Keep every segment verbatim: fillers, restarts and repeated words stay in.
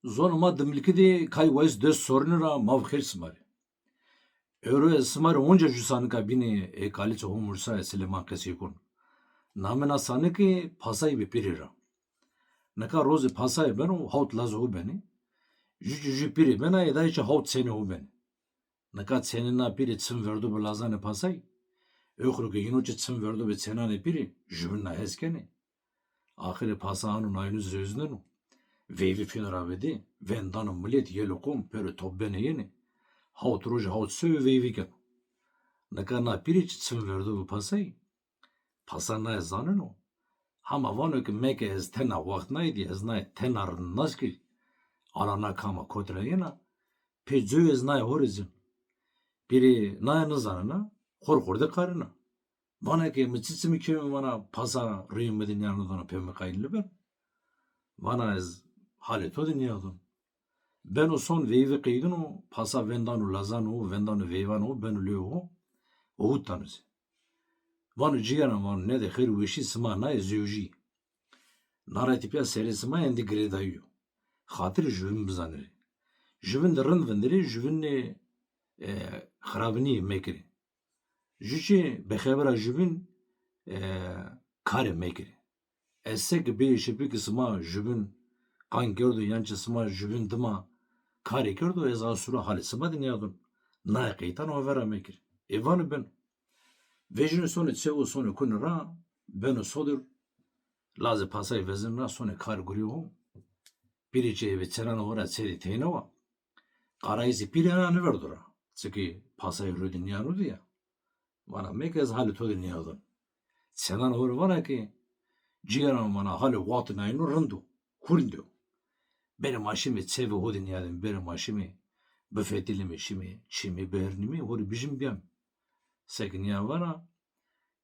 Zonê ma Dimilkî de kay wayis dest sorunî ra, ma bi xêr sima rê. Ewro ez sima rê onca jû sanika bînê ê kalîçê ho Mursa ê Silêman qesey kon. Namê na sanikî Pasay bi pîrî ra. Nika rozê Pasay beno, hawt lazê ho benê. Jû çî jû pîrî bena, ê dayê çî hawt çênê ho benê. Nika çênê na pîrî çim verdo bi lazanê Pasay. Oxir ke yîno çî çim verdo bi çênanê pîrî, jûbîn na hes kenê. Axirê Pasa ano naynu zewzneno. Veyvî fîno ra vedê, veng dano milet, yelo qom, pêro top benê yenê. Hawt rojî hawt sewî veyvî keno. Nika na pîrî çî çim verdo bi Pasay. Pasa naye zaneno. Hama vano ke meke ez tena, waxt naye dî, ez naye tena rind nas kî. Ala na kama kotî ra yena. Pê coyê ez naye ho rê cin. Pîrê naye nizanena, xor xor de qarena. Vana ke mi çi çimî keme, vana Pasa rîyê mi de nîya nidano, pê mi qayîl nêbeno. Vana ez halê to de nîyadon. Beno son veyvî qeydino, Pasa veng dano lazanê ho, veng dano veyvanê ho, beno lewê ho, owit dano ci. Vano cîgeran, vano, nede xêr û weşî, sima naye zewjî. Na ra tepîya serê sima endî girêdayî yo. Xatirê jûbîn bizanirê. Jûbîn de rind vindirê, jûbînê, e, xirabinîye mekirê. Jû çî bêxebera jûbîn, e, karê mekirê. Ez seke bêyê şepî ke sima jûbîn qan kerdo yan çî sima jûbîn dima karê kerdo, ez a sura halê sima de nîyadon. Naye qeytan ho vera mekir. Ê vano beno. Vejîno sonê çê û sonê kunî ra, beno sodir, lazê Pasay vezeno ra, sonê kar gurî ho. Pîrê çî eve çênanê ho ra çê de teyna wa. Qarayîzê pîrê na nêverdo ra. Çike Pasay rû de nîyano de ya. Vana meke ez halê to de nîyadon. Çênanê ho rê vana ke cîgeran, vana halê wextê naynu rind o, hurindê o. Berê ma şîme çevê ho de nîyadîme, berê ma şîme bifetilîme, şîme çîmê bihirnîme, ho rê bijîme bîyame. Seke nîya vana,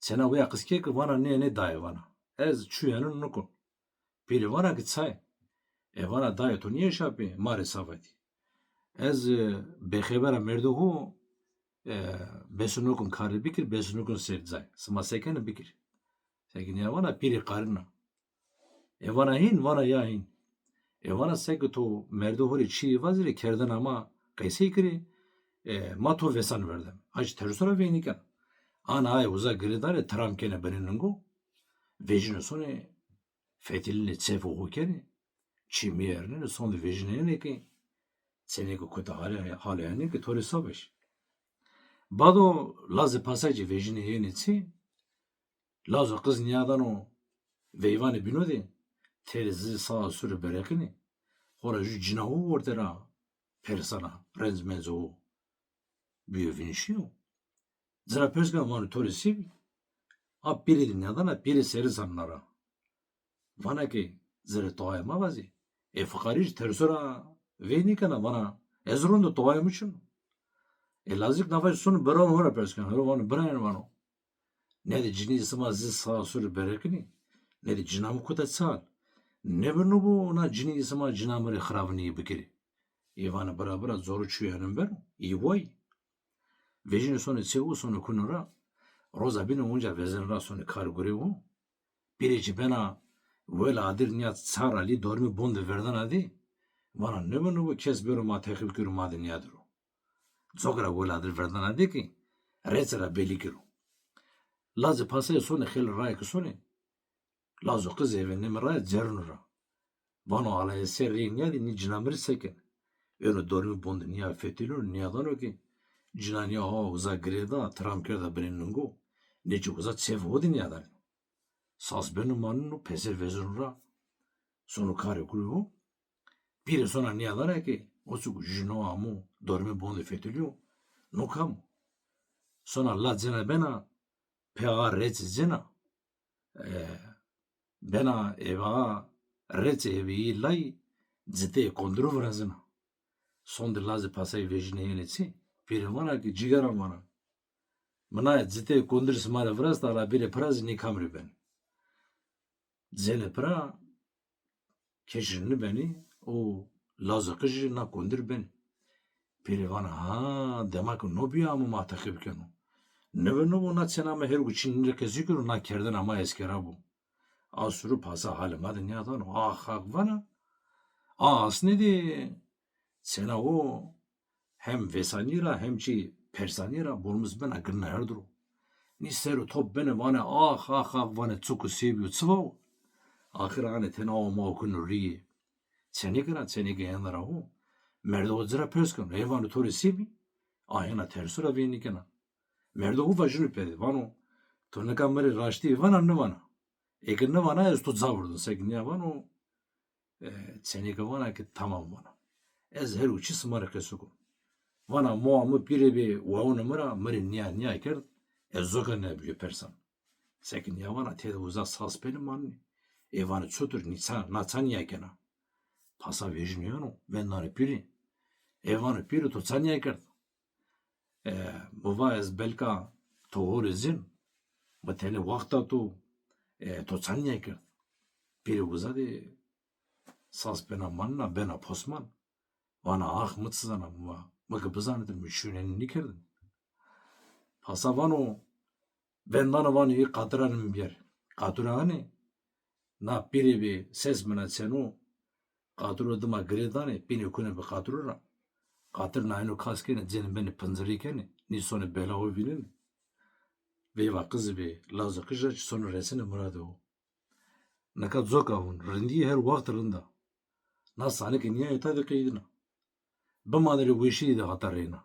çêna waya qis ke ke vana nê, nê dayê vana. Ez çuyenu nikon. Pîrê vana ke çay? E vana dayê to nîyeşa pê, ma rê sa vatî. Ez, e, bêxebera merdê ho, e, beso nikon karê bikir, beso nikon ser cay. Sima se kenê bikir. Seke nîya vana pîrê qarina. E vana hîn, vana ya hîn. E vana seke to merdê ho rê çîyê vazî rê kerdena ma qesey kirê, e, ma to vesan verdem. Aç terso ra veynîken. Ana aye uza girêdanê, tiram kenê binê ningo. Vejîno sonê fetilînê çevê ho kenê, çîmî ernenê, sonde vejînê yenê ke, çêneke kota halê, halê henê ke to rê sa vajî. Bado lazê Pasay ci vejînê yenê çê, lazo qiz nîyadano veyvanê bîno de, têrê zî sa sure bereqînê, xora jû cîna ho orte ra persana, renc menco ho. Bîyo vînişîyo. Ci ra pers keno, vano to rê se bî? A pîrê de nîyadana, pîrê serî zanena ra. Vana ke ci rê toayê ma vazê. Ê fiqarî jî terso ra vey nêkena, vana ez rondo toayê mi çin o. Ê lazîk na vajî sono birayê ho ra pers keno. Hero vano birayêne, vano. Nede cinîyê sima zî sa sure bereqînê, nede cîna mi kota çal. Nêbeno bo na cinîyê sima cîna mi rê xiravinîye bikirê. Ê vana bira bira, coro çuyê eno beno, ê way. Vejîno sonê çê ho, sonê kunî ra, roza bîne onca vezeno ra sonê kar gurê ho. Pîrê ci bena wela adir nîya çar alî dormî bon de verdena dê. Vana nêbeno bo kes bêro ma teqîb kero, ma de nîyadiro. Coka ra wela adir verdena dê ke reçe ra belî kero. Lazê Pasayî sonê xêlê raye ke sonê, lazo qizê eve nêmiraye cerino ra. Vano ala ez ser rê nîyadî, nî cîna mi rê se kenê? Êno dormî bon de nîya fetilîno, nîyadano ke cîna nîya ho uza girêda, tiram kerda binê ningo, nê çî uza çevê ho de nîyadanê. Sas beno maneno, pese vezeno ra, sono karê gurê ho. Pîrê sona nîyadana ke, o çik jû no amo dormê bon de fetilîyo, no kam o? Sona la cena bena, pê a reçê cena, e, bena eve a reçê eve yê layî, citeyê kondirû virazena. Sonde lazê Pasayî vejînê yenê çê, pîrê vana ke cîgeran, vana, mi naye citeyê kondirî sima rê virasta, ala bêrê pira zî nê kam rê benê. Cenê pira, keşî nêbenê, o lazo qijî na kondir benê. Pîrê vana, ha, dema ke no bîyo amo ma teqîb keno. Nêbeno bo na çêna ma her go çînî rê qesî kero, na kerdena ma eskera bo. A suru Pasa halê ma de nîyadano. Ax, ax vana, A asnê de çêna o hem vêsanîye ra hem çî persanîye ra bormuz bena girna herdu ro. Nî ser û top benê vanê ax ax ax vanê çik o sê bîyo çi va o. Axir anê tena o ma o kuno rîyê. Çenêke ra, çenêke hêna ra o. Merdo o ci ra pers keno, ê vano to rê sê bî? A hêna tersu ra vênî kena. Merdo o vajîno pê de, vano to nika mi rê raştî vana nivana? Eke nivana ez to ca virdon, seke nîya vano, e, çenêke vana ke tamam vana. Ez her û çî sima rê qeso kon. Vana moa mi pîrê bê wawunê mi ra mi rê nîya nîya kerd, ez coka nêbîyo persan. Seke nîya vana têde uza sas benê manenê. Ê vanê çutir nî ça, na ça nîya kena? Pasa vejîno yeno, vendanê pîrî. Ê vanê pîrî to ça nîya kerd? E, mi va ez belka to ho rê zîn, mi tenê waxt da to, e, to ça nîya kerd? Pîrê uza de sas bena manena, bena posman. Vana ax mi çi zana, mi va, mi ke bizanitî mi şûnenî nîkerdin. Pasa vano, vendane vano, ê qatira rê mi bîyarê. Qatira anê, na pîrê bê ses mina çeno, qatiro dima girê danê, pînê kunê bi qatiro ra. Qatir na êno kas kenê, cênê benê pincirî kenê, nî sonê bela ho vînenê. Veyva qizî bê, lazê qij ra çî sonê resenê miradê ho. Nika coka vûn, rindî her waxt rind a. Na sanike nîya heta de qeydîna. Bimanê rê weşîye de hata reyna.